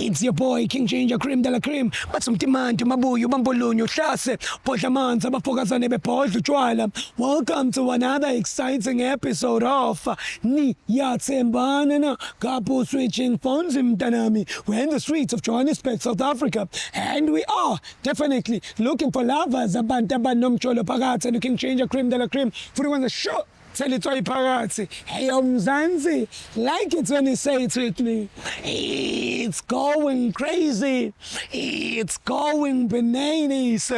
It's your boy King Ginger Cream de la Cream. Bathi umtimanti mabuye ubambulunye uhlase bhodla amanzi abafokazane bebhodla utshwala. Welcome to another exciting episode of Niyathembana na Couple Switching Phones mntanami. We're in the streets of Johannesburg, South Africa, and we are definitely looking for lovers abantu abanomjolo phakathi and King Ginger Cream de la Cream. Futhi kwenza sure Thela itswayi phakathi. Hey Mzansi, like it when you say it with me. It's going crazy. It's going bananas.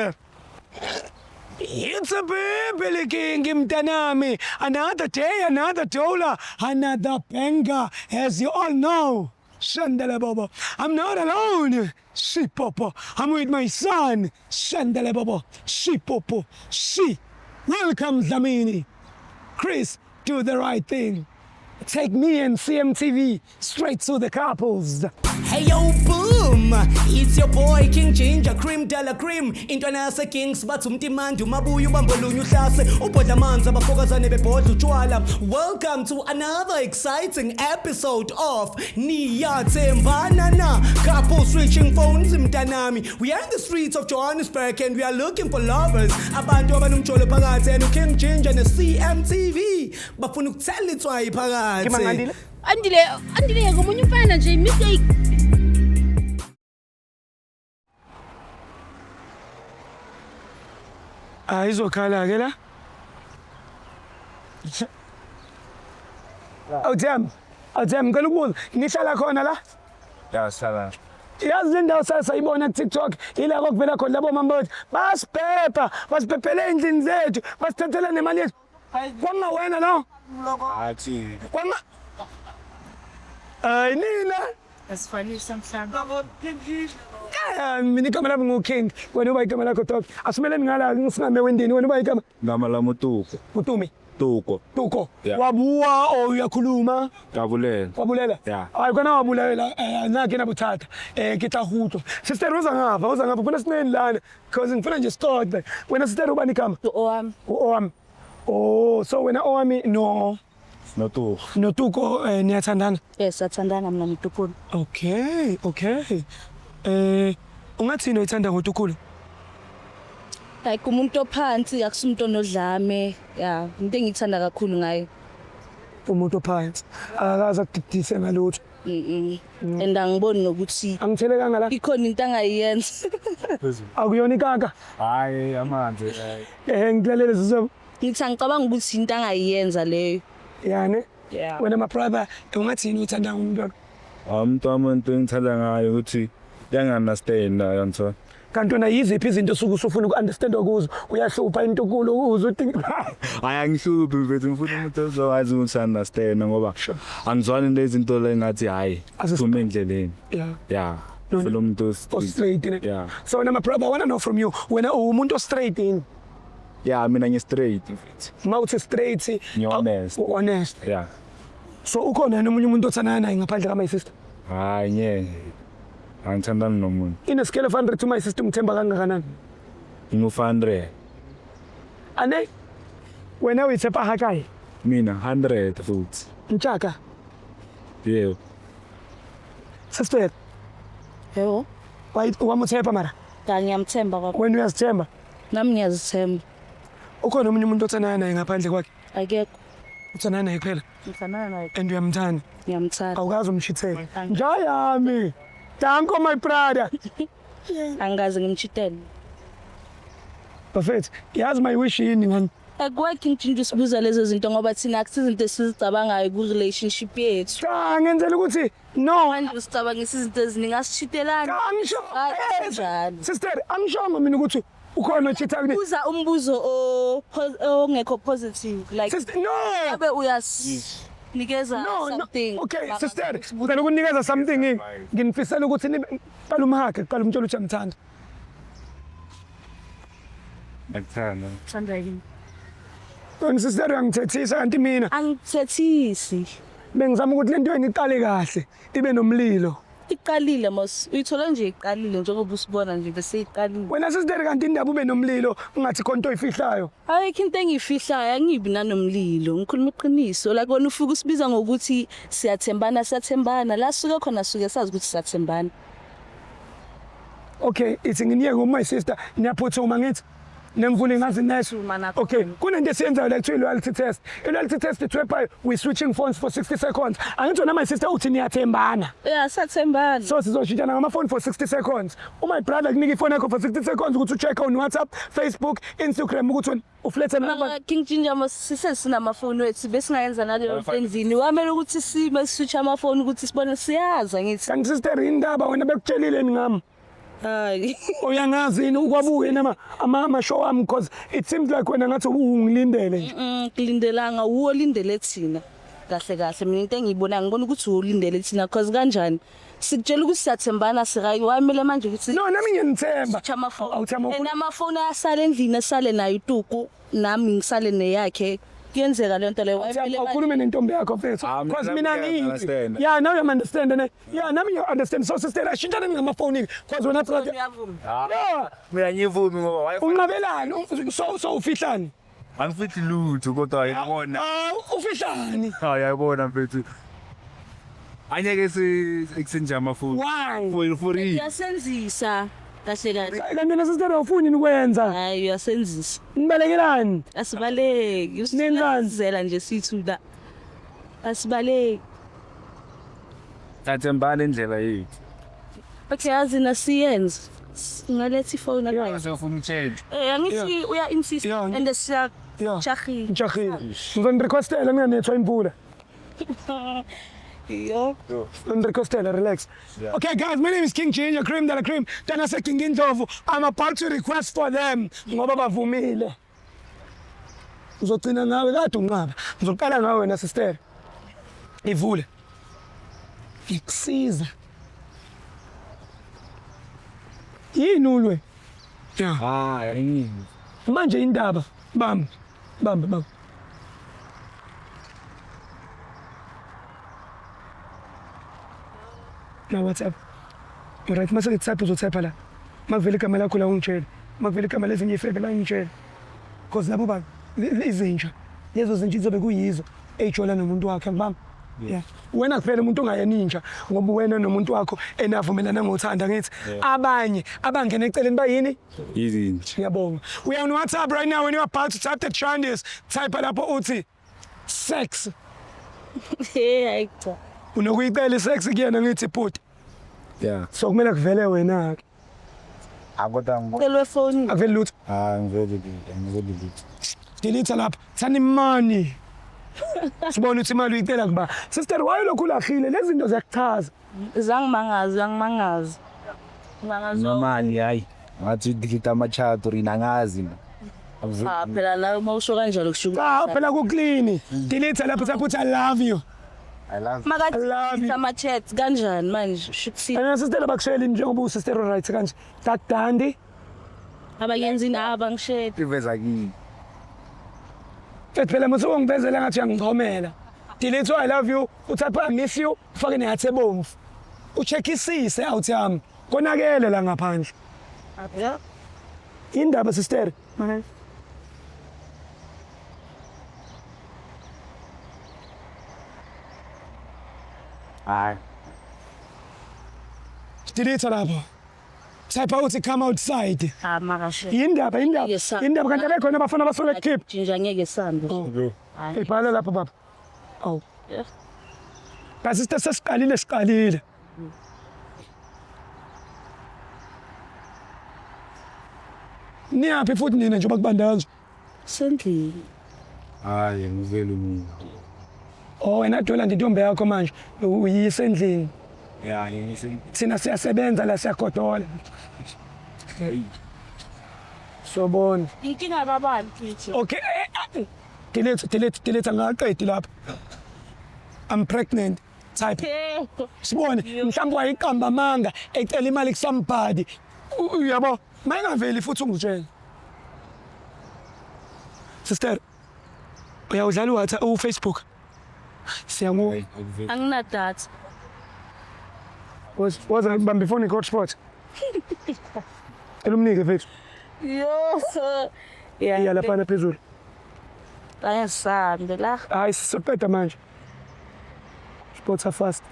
It's a baby king mntanami. Another day, another dollar, another banger. As you all know. Shandele Bobo. I'm not alone. Shipopo. I'm with my son. Shandele Bobo. Shipopo. She. Welcome, Dlamini. Chris, do the right thing. Take me and CMTV straight to the couples. Hey yo boom, it's your boy King Ginger Cream de la Cream. Intwana yase Kings bathi umtimandi umabuye ubambolunye uhlase ubhodla amanzi abafokazane bebhodla utshwala. Welcome to another exciting episode of Niyathembana na Couple Switching Phones mntanami. We are in the streets of Johannesburg and we are looking for lovers. Abantu abanomjolo phakathi and King Ginger ne CMTV bafuna ukuthela itswayi phakathi. Ngimangandile? Andile, Andile ngomunye umfana nje mistake. Ayizokhala ke la. Awuthemba, awuthemba ngicela ukubuza, nihlala khona la? Ya sihlala. Yazi le ndawo sasayibona ku-TikTok ila kwakuvela khona labo mama bathi basibhebha, basibhebhele ey'ndlini zethu, basithathela nemali yethu. Kwangawena lo? Athi Kwanga Hayi nina. Asifanisa mhlawumbe. Mina igama lami ngu-King, wena uba igama lakho dog. Asimeleni ngala singame wendini, wena uba igama gama lami uTuko. uTumi. Tuko. Tuko. Yeah. Wabua or uyakhuluma? Kabulela. Wabulela? Yeah. Hayi kona wabulela nake nabuthatha. Ke tla go utlwa. Sister uza ngapha, uza ngapha ufuna sineni lana because ngifuna nje sixoxe. Wena sister ubani igama? Owami. Owami. Oh, so wena owami no NoTuko. noTuko niyathandana? Yes, athandana mina noTukulu. Okay, okay. Ungathini oyithanda ngoTukulu? Like umuntu ophansi akusumuntu onodlame. Yeah, into engiyithanda kakhulu ngaye. Umuntu ophansi. Akaze akudidise ngalutho. And angiboni nokuthi Angithelekanga la. ikhona into angayenza. Akuyona ikaka. Hayi amanzi. Ngilalele sizo. Ngithi angicabanga ukuthi into angayenza leyo. Yani. Yeah. Wena my brother, ungathini uthanda umuntu? Umuntu wami into engithanda ngayo ukuthi uyangi-understand yantho. Kanti wena yiziphi izinto osuke usufuna uku-understandwa kuzo? Uyahlupha intukulo uze uthi Hayi angihluphi mfethu ngifuna umuntu ozokwazi ukuthi understand ngoba angizwani lezi zinto le ngathi hayi phuma endleleni. Yeah. Yeah. Ngifuna umuntu O straight ne. Yeah. So wena my brother, I wanna know from you, wena uwumuntu o straight yini? Yeah, mina ngi straight mfethu. Uma uthi straight, Ngi-honest. honest. Yeah. So ukhona yini omunye umuntu othandana naye ngaphandle ka my sister? Hayi ngeke. Angithandani nomuntu. In a scale of 100 to my sister umthemba kangakanani? Ngingu-100. Ane? Wena uyitshepa ha kae? Mina 100 futhi. Ntshaka. Yebo. Sister, Yebo. wa mo tshepa mara? Cha ngiyamthemba baba. Wena uyazithemba? Nami ngiyazithemba. Ukhona omunye umuntu othandana naye ngaphandle kwakhe? Akekho. Uthandana naye kuphela Ngithandana naye. and uyamthanda. Ngiyamthanda. Awukaze umshithele. Njayami. Danko my brother. Angikaze ngimchitele. Bafethu, yazi my wish yini ngani? Akwekho into sibuza lezo zinto ngoba thina akusizinto esizicabangayo ku-relationship yethu. Cha ngenzela ukuthi no. Manje usicabangisa izinto eziningi asishitelani. Cha angisho. Hayi, kanjalo. Sister, angishongo mina ukuthi ukhona ochitha kuni. Buza umbuzo ongekho positive like Sister, no. abe uyasinikeza No, no. something. Okay, sister, ngicela ukunikeza something. Nginifisela ukuthi nibe qala umhage, qala umtshela ukuthi uyamthanda. Ngikuthanda. Thanda yini? Wena sister uyangithethisa kanti mina Angithethisi. bengizama ukuthi lento yenu iqale kahle, ibe nomlilo. Iqalile mos. Uyithola nje iqalile njengoba usibona nje bese iqalile. Wena sister kanti indaba ube nomlilo ungathi khona into oyifihlayo. Ayikho into engiyifihlayo angibi nanomlilo. Ngikhuluma iqiniso. Like wena ufika usibiza ngokuthi siyathembana siyathembana. La suke khona suke sazi ukuthi siyathembana. Okay, ithi nginiyeke uma sister niyaphuthuma ngithi nemvula ingazi neso. Okay, kunento esiyenzayo la kuthiwa i-loyalty test. I-loyalty test it's whereby we switching phones for 60 seconds. Angithi wena my sister uthi niyathembana. Yeah, sathembana. So sizoshintshana ngamafoni for 60 seconds. Uma brother kunika ifoni yakho for 60 seconds ukuthi ucheck on WhatsApp, Facebook, Instagram ukuthi uflethe namba. King Ginger mos sisesinamafoni wethu besingayenza naleyo nto endlini. Wamele ukuthi sime switch amafoni ukuthi sibone siyaza ngithi. Kanti sister indaba wena bekutshelile ngami. Hayi. Uyangazi yini ukwabuye nama ama show ami because it seems like wena ngathi ungilindele nje. Kulindelanga uwo lindele thina. Kahle kahle mina into engiyibona ngibona ukuthi ulindele thina cause kanjani sikutshela ukuthi siyathembana sirayi wamele manje ukuthi No, nami ngiyanithemba. switch amafoni. Awuthemba And amafoni ayasala endlini asale nayo utuku nami ngisale neyakhe. Kuyenzeka le nto leyo. Wamele manje- Awukhulume nentombi yakho mfethu. Ah, mina Because nami mina ngiya-understand. ngiyi. Yeah, now you understand ne. Yeah, nami you understand. So sister ashintshane ngamafoni because wena brother. Uyavuma. Yeah, Mina ngivumi ngoba why unqabelani so ufihlani. angifihli lutho kodwa yabona. Ah, ufihlani. Hayi yabona mfethu. Anyeke si exchange amafoni. Why? For free. Uyasenzisa kahle kahle. Kanti wena sister awufuni nikwenza. Hayi uyasenzisa. Nibalekelani? Asibaleki. Nenzani? Usizela nje sithu la. Asibaleki. Sathembana indlela yethu. Okay, yazi nasiyenze. Singaletha ifoni Yeah. Sofuna uchange. Eh angithi uya insist Yeah. and siya Yeah. jahile. Ngijahile. Ngizonirequestela nginganethwa imvula. Yo. Ngizonirequestela relax. Yeah. Okay guys, my name is King Ginger Cream de la Cream. Tana se King Indlovu. I'm about to request for them ngoba bavumile. Ngizogcina ngawe kade unqaba. Ngizoqala ngawe wena sister. Ivule. Ngikusiza. Yini ulwe? Yeah. Hayi. Manje indaba bamba bamba bamba. Na WhatsApp. Alright, mase ngitype uzotype la. Makuvela igama lakho la ungitshele. Makuvela igama lezinye ifebe la ungitshele. Because labo ba izinja. Lezo zinja izobe kuyizo eyijola nomuntu wakhe ngibamba. Yeah. Wena kuphela umuntu ongayena inja ngoba wena nomuntu wakho enavumelana ngothanda ngithi abanye abangena eceleni bayini? Izinja. Ngiyabonga. We are on WhatsApp right now when you are about to type the Chinese, type lapho uthi sex. Hey hayi cha. Unokuyicela isex kuyena ngithi bhuti. Yeah. So kumele kuvele wena ke. Akodwa ngo. Celwe phone. Akuveli lutho. Ah ngivele ngivele lutho. Delete lapha. Thani money. Sibone ukuthi imali uyicela kuba. Sister why lokhu ulahlile lezi zinto ziyakuchaza. Zangimangaza, zangimangaza. Mangaza. Normally hayi. Ngathi delete ama chat or inangazi. Ah phela la uma usho kanjalo kusho ukuthi Cha phela ku clean. Delete lapha type uthi I love you. I love I love makathi you. ama chat kanjani manje shuthi And sister bakushayela njengoba usister right kanje. That dandy. abayenzi abangishedi. iveza kimi. Mfethu phela musu ungivezela ngathi uyangichomela. Delete I love you, utype I miss you, ufake nehathi ebomvu. Ucheckisise out yami. Konakele la ngaphandle. Yeah. Indaba sister. Hayi. Delete lapho. Type uthi come outside. Ah makashe. Indaba indaba. Yes, sir. Indaba kanti abekhona abafana abasuke kukhipha. Ginger ngeke sambe. Ibhala lapho baba. Awu. Yeah. Ka sister sesiqalile siqalile. Niyaphi futhi nina njengoba kubanda kanje? Sendlini. Hayi ngivele mina. Oh wena dola intombi yakho manje uyise endlini. Yeah, ngise. Thina siyasebenza la siyagodola. Sobona. Inkinga babani futhi. Okay. Delete delete delete angaqedi lapha. I'm pregnant. Type. Sibone mhlawumbe wayiqamba amanga ecela imali kusomebody. Uyabo? Mayingaveli futhi ungitshele. Sister uyawudlala uWhatsApp uFacebook. Siyaku Angina data. waza bamba ifoni hotspot. Elumnike mfethu. Yo. Yeah. Iya lapha phezulu. Ayisambe la. Hayi sizoqeda manje. Sports are fast.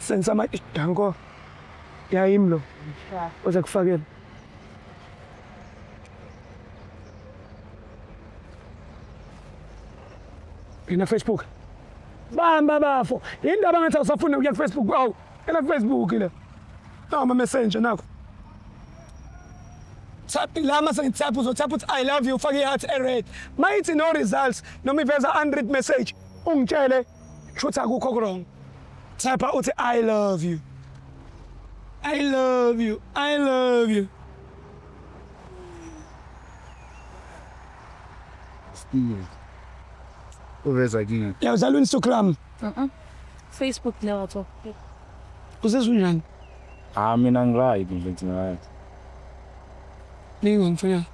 Sense ama danko. Yayimi lo. Uze kufakela. Ngena Facebook. Bamba bafo. Indaba ngathi awusafuna ukuya ku Facebook. Awu, ngena ku Facebook le. Nawu ama messenger nakho. Type la mase ngitype uzotype uthi I love you ufake i-heart e-red. Mayithi no results noma iveza unread message ungitshele shuthi akukho ku-wrong. Type uthi I love you. I love you. I love you. Steve. Uveza kini. Uyawudlala u-Instagram. Facebook lapho. Uzizwa unjani? Ah mina ngiright mfethu ngiright. Ningi ngifuna.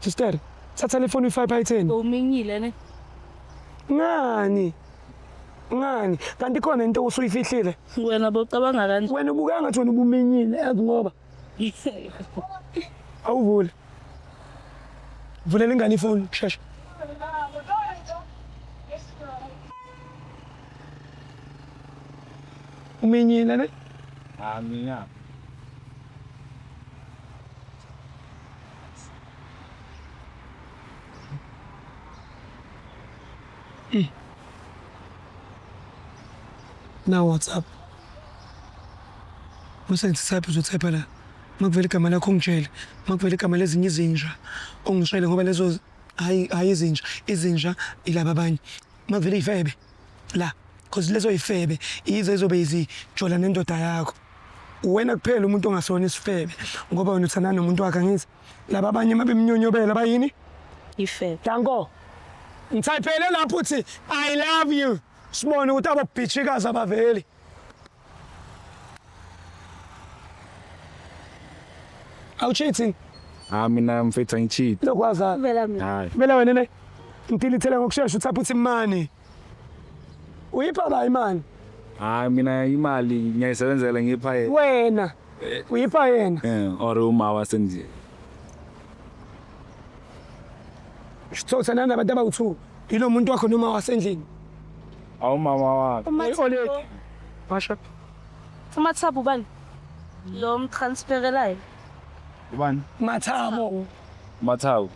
Sister, thatha le phone uyifake phayitheni. Uminyile ne. Ngani? Ngani? Kanti khona into osuyifihlile. Wena bocabanga kanje. Wena ubukeka ngathi wena ubuminyile yazi ngoba awuvule. Vulela ingane ifoni shesha. Uminyile ne? Ah mina. Na WhatsApp. Mase ngithi type uzotype la. Makuvela igama lakho ungitshele. Makuvela igama lezinye izinja ungitshele ngoba lezo hayi hayi izinja, izinja ilaba abanye. Makuvela ifebe la because lezo ifebe yizo ezobe izijola nendoda yakho. Uwena kuphela umuntu ongasona isifebe ngoba wena uthandana nomuntu wakhe angithi. Laba abanye mabemnyonyobela bayini? Ifebe. Danko. Ngithayiphele lapho uthi I love you. Sibone ukuthi ababhitshikazi abaveli. Awucheating Ah mina mfethu angicheat. lokwazana. Vela mina. Hayi. Vela wena ne. Ngidilithele ngokushesha uthapha uthi money. Uyipha ba imali? Hayi mina imali ngiyayisebenzela ngipha yena. Wena. Uyipha yena. Eh or uma wasendlini. So uthandana nabantu abawu2. Yilo muntu wakho noma wasendlini. Awu mama wakhe. Oledi. Basha. Umathabo ubani? Lo mtransferelayo. Ubani? Mathabo. Mathabo.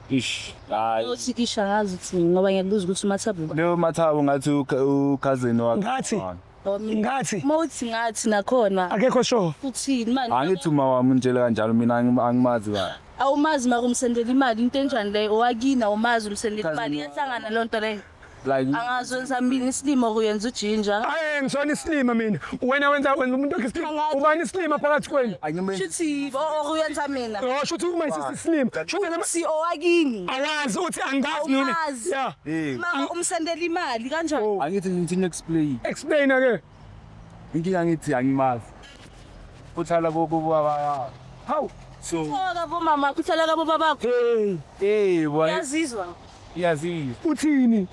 Ish. Hayi. Uthi kisha ngazi ukuthi ngoba ngiyakubuza ukuthi umathabo ubani. Leyo Mathabo ngathi ucousin wakhe. Ngathi. Ngathi Uma uthi ngathi nakhona akekho sure. uthini manje? Angithi uma wami ungitshele kanjalo mina angimazi ba. Awumazi mara umsendela imali into enjani leyo owakini awumazi umsendela Cousin imali wami. iyahlangana loo nto leyo. Like Angazi wenza mina isilimo or uyenza ujinja. Aye ngisona isilima mina. Wena wenza wenza umuntu wakhe isilima. Angazi. Ubani isilima phakathi kwenu? angime Shuthi or uyenza mina. Oh shuthi uma isisi isilima. Shuthi nama Si owakini. awazi uthi angazi noma. Awumazi. Yeah. Eh Mara umsendela imali kanjani? angithi ngithi explain. Explain ke. Inkinga ngithi angimazi. Uthala kokubaba. Hawu. So Uhlala bomama, uhlala kabo babakho. Hey, eh boy Uyazizwa? yazi. uthini?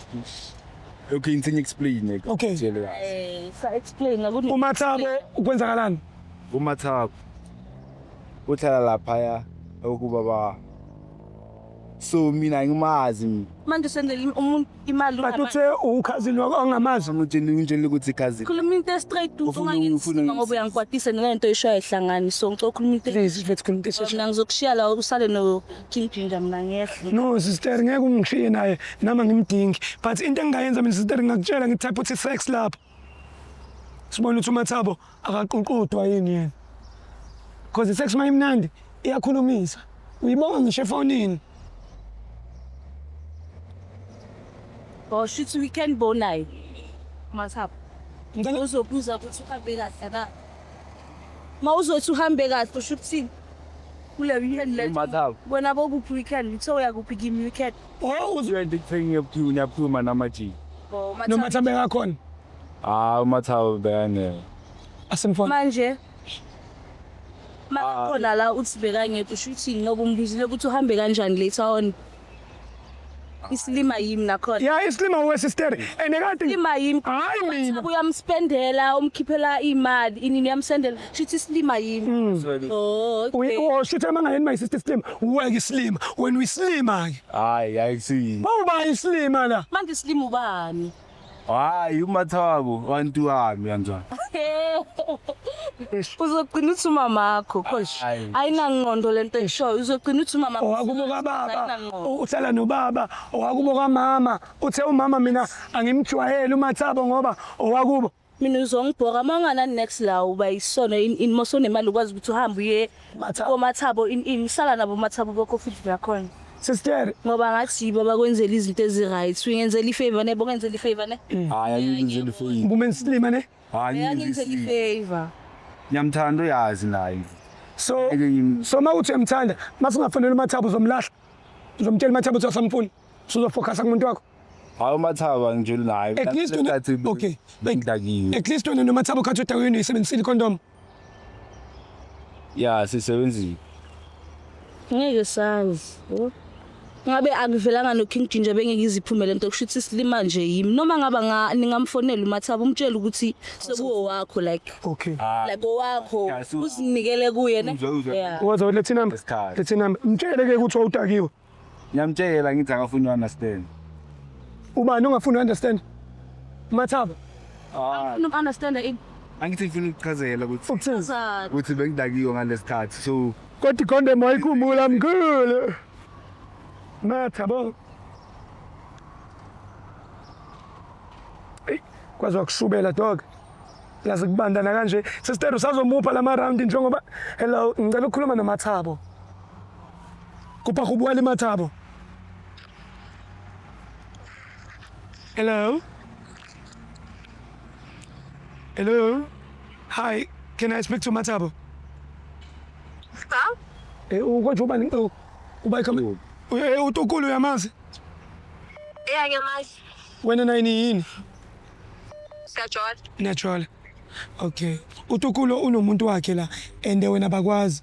Okay ngithi explain ke. Okay. Tshele kahle. Eh, sa explain ngakuni. uMathabo ukwenzakalani? uMathabo uhlala laphaya okubaba. So mina angimazi mina. Manje usendela umuntu imali But uthe ukhazini wakho ongamazi. Ngitshela ngitshela ukuthi cousin. Khuluma into straight Ufuna- ungangenzi ngoba uyangikwatisa nalento oyishoyo ayihlangani so ngicela ukhuluma into Please mfethu khuluma into esheshayo. mina ngizokushiya la usale no King Ginger mina ngiyehla. No sister ngeke ungishiye naye nama ngimdingi. But into engingayenza mina sister ngingakutshela ngitype uthi sex lapho. Sibone ukuthi uMathabo akaququdwa yini yena. Because isex mayimnandi iyakhulumisa. Uyibonga ngisho efonini. Oh shit we can bo naye. Mathabo. Ngicela Uzobuza ukuthi uhambe kahle na. Ma uzothi uhambe kahle usho ukuthini? Kule weekend le. UMathabo. Wena bokuphi weekend? Uthe uyakuphi kimi weekend? Oh uzwe Uyento kuthenge ngiyaphuma namaji. Oh noMathabo engakhona. Ah uMathabo bekangeke. Asimfona. Manje makhona la uthi bekangekho usho ukuthini ngoba umbuzile ukuthi uhambe kanjani later on. Isilima yimi nakhona. Yeah, isilima we sister. And kade Isilima yimi. Hayi mina. Uyamspendela, umkhiphela imali, inini uyamsendela. Shuthi isilima yimi. Oh, okay. Oh shit uma ngayeni my sister isilima. Uweke isilima. Wena uyisilima ke. Hayi ayikusiyi. Bawuba isilima la. Manje isilima ubani? Hayi uMathabo wantu wami kanjani. Uzogcina uthi umamakho khosh. Hayi. Ayinangqondo lento eshoyo. Uzogcina uthi umamakho. Owakubo kababa Ayinangqondo. uhlala nobaba, owakubo kamama. Uthe umama mina angimjwayeli uMathabo ngoba owakubo. Mina uzongibhora uma unganani next la uba isono in moso nemali ukwazi ukuthi uhambe uye Mathabo. koMathabo in sala nabo Mathabo bokho futhi nakhona. Sister, Ngoba ngathi yibo abakwenzela izinto ezi-right. Uyengenzela i-favor ne bongenzela i-favor ne. Hayi angiyenzeli favor. bumensilima ne? Hayi Uyangenzela ngiyenzeli. i-favor. Ngiyamthanda uyazi naye. So Ngeke ngim- so mawuthi uyamthanda, masingafonela uMathabo uzomlahla. Uzomtshela uMathabo ukuthi asamfuni. Uzofocusa kumuntu wakho. Hayi uMathabo angijoli naye. At least wena okay. Ngidakiwe. At least wena noMathabo khathi udakiwe uyisebenzisile condom. Ya sisebenzile. Ngeke sazi. Oh. Ngabe akuvelanga no King Ginger bengeke iziphume lento kusho ukuthi silima nje yimi noma ngaba nga ningamfonela uMathabo umtshele ukuthi sekuwo wakho like Okay. like owakho Yeah, so- uzinikele kuye ne. Uzwe, uzwe. Yeah. Waza lethe number. Isikhathi. Lethe number. Mtshele ke ukuthi wawudakiwe. Ngiyamtshela ngithi akafuni understand. Ubani ongafuni understand? Mathabo. Ah, Ufuna understand in angithi ngifuna ukuchazela ukuthi Ukuthini? ukuthi bengidakiwe ngalesikhathi. So Kodwa ikhondom wayikhumbula mkhulu. Mathabo. Ey, kwazi wakushubela dog. Lazi kubandana kanje. Sister usazomupha lama round njengoba hello ngicela ukukhuluma noMathabo. Kupha go bua le Mathabo. Hello. Hello. Hi, can I speak to Mathabo? Cha? Eh ukonje ubani uba ikhama Eh uTukulu uyamazi? Yeah, ngiyamazi. Wena naye yini? Siyajola. Natural. Okay. uTukulu unomuntu wakhe la and wena bakwazi.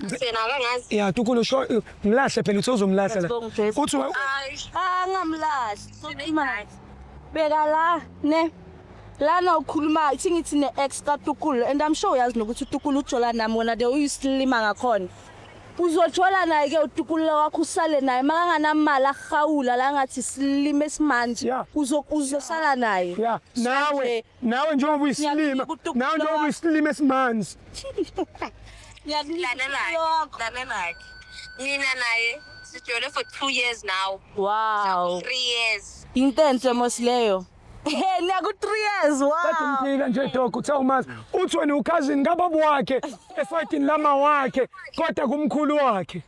Sena akangazi. Yeah, Tukulu sho mlahle phela uthi uzomlahla la. Sibonge, Jesu. Uthi Hayi. Ah ngamlahli. Imali. Beka la ne. Lana ukhuluma ithi ngithi ne ex kaTukulu and I'm sure uyazi nokuthi uTukulu ujola nami wena de uyisilima ngakhona. Uzojola naye ke uTukulu wakho usale naye makanganamali ahawula la ngathi silime esimanje Yeah. uzosala naye. yeah, nawe nawe njengoba uyisilima, Ngiyakunika uTukulu nawe njengoba wakho. uyisilima esimanzi. Ngiyakunika Lalela uTukulu wakho. Lalela Mina naye sijole for 2 years now. Wow. 3 years. Into enhle mos leyo. Hey, naku 3 years. Kade Wow. umphika nje dog uthe umazi. Uthi wena ucousin kababa wakhe esayidini lama wakhe kodwa kumkhulu wakhe.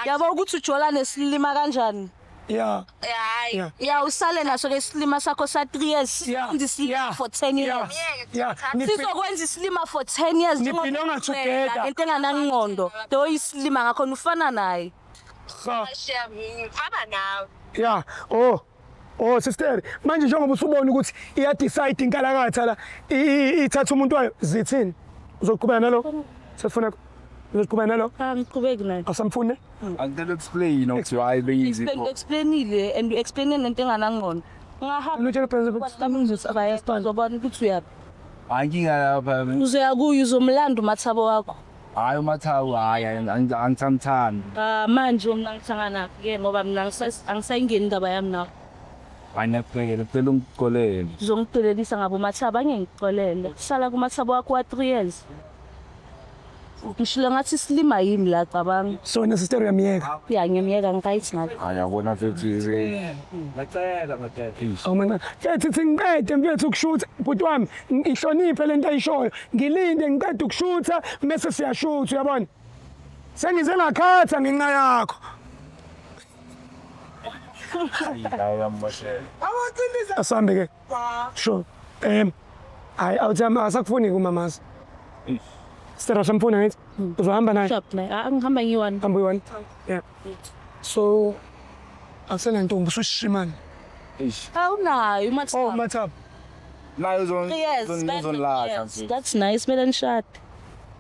Yabo ukuthi ujola nesilima kanjani? Yeah. Hayi. Yeah. Ya usale naso ke isilima sakho sa 3 years. Yeah. Sizokwenza isilima Yeah. for 10 years. Yeah. Sizokwenza isilima for 10 years. Ni belong together. Into enganangqondo. Do isilima ngakhona ufana naye. Ha. Shem, ngifana nawe. Yeah. Oh. Oh sister, manje njengoba usubona ukuthi iya decide inkalakatha la ithatha umuntu wayo zithini? Uzoqhubeka nalo? Sesifuna uzoqhubeka nalo? Ah ngiqhubeki naye. Awusamfuni? angicela explain ukuthi why bengizi. Explainile and you explain lento enganangqondo. Ngahamba Utshela president. nami ngizosabaya uzobona ukuthi uyaphi. Hayi inkinga lapha. Uzoya kuye uzomlanda uMathabo wakho. Hayi uMathabo hayi angisamthandi. Ah manje mina ngihlangana ke ngoba mina angisayingeni indaba yami nawe. Hayi ngiyacela cela ungixolele. Uzongixolelisa ngabo Mathabo angeke ngixolele. Sala kuMathabo wakho wa 3 years. Ngishilo ngathi silima yimi la cabanga. So wena sister uyamyeka. Ya ngiyamyeka ngight ngakho. Hayi yabona mfethu. Ngacela ngacela. Awu mana, mfethu thi ngiqede mfethu ukushutha bhuti wami ngihloniphe lento ayishoyo. Ngilinde ngiqede ukushutha mase siyashutha uyabona? Sengize ngakhatha ngenxa yakho. Hayi yamoshela. Asambe ke. Sure. Hayi awuthi asakufuni kumamazi. Sister asamfuna ngithi uzohamba naye. Shop naye. Ah ngihamba ngiyi-one. Hamba uyi-one. Yeah. So awusenantombi usushimane. Eish. Awunayo uMathabo. Oh Mathabo. Naye 3 years. uzonilahla Yes, mfethu. That's nice kumele nishade.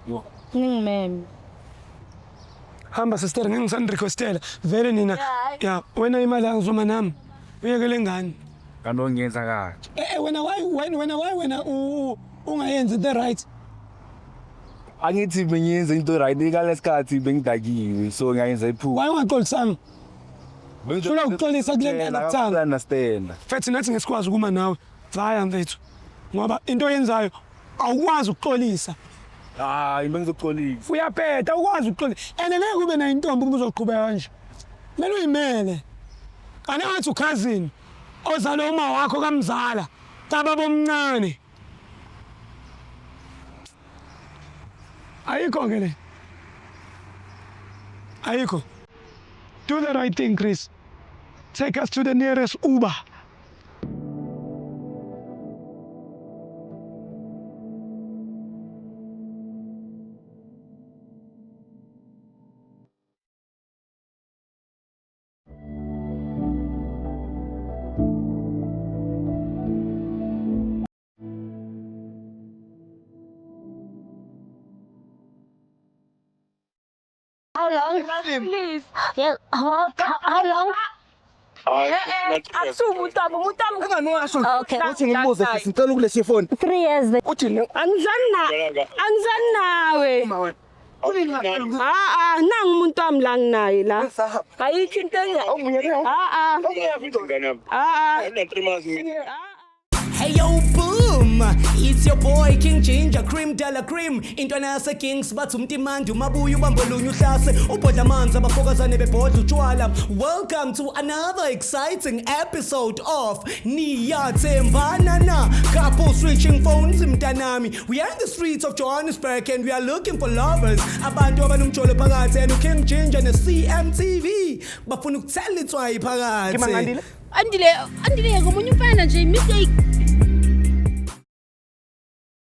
Yo. Ningimeme. Hamba sister ngeke ngisani-requestela vele nina. Yeah. Yeah, wena imali angizoma nami. Uyekele ngani? Kanti ongenza kanje. Eh wena why wena why wena ungayenzi the right? Angithi bengiyenza into right ngalesikhathi bengidakiwe so ngiyayenza iphupho. Why ungaxolisanga? Hlula ukuxolisa kule nto ekuthanda. Understand. Mfethu nathi ngesikwazi ukuma nawe. Vaya mfethu. Ngoba into oyenzayo awukwazi ukuxolisa. Hayi, bengizoxolisa. Uyabheda awukwazi ukuxolisa. And ngeke ube nayo intombi uma uzoqhubeka kanje. Kumele uyimele. Kanti ngathi ucousin ozalwa uma wakho kamzala kababa omncane. Ayikho ke le. Ayikho. Do the right thing, Chris. Take us to the nearest Uber. How long? Please. Yeah, how long? Akusuke umuntu wami, umuntu wami. Enganwasho. Okay. Uthi ngimbuze futhi ngicela ukulesha ifoni. 3 years. Uthi Angizani na. Angizani nawe. uma wena. Ah ah, nangu umuntu wami la nginaye la. Ayikho into enga. Ah ah. Ah ah. Hey yo boom, it's your boy King Ginger Cream Della Cream. Intwana yase Kings bathi umtimandi umabuya ubambolunye uhlase ubhodla amanzi abafokazane bebhodla utshwala. Welcome to another exciting episode of Niyathembana Na. Couple switching phones mntanami. We are in the streets of Johannesburg and we are looking for lovers. Abantu abanomjolo phakathi and King Ginger ne CMTV bafuna ukuthela itswayi phakathi. Ngimangandile. Andile, Andile ngomunye umfana nje mistake.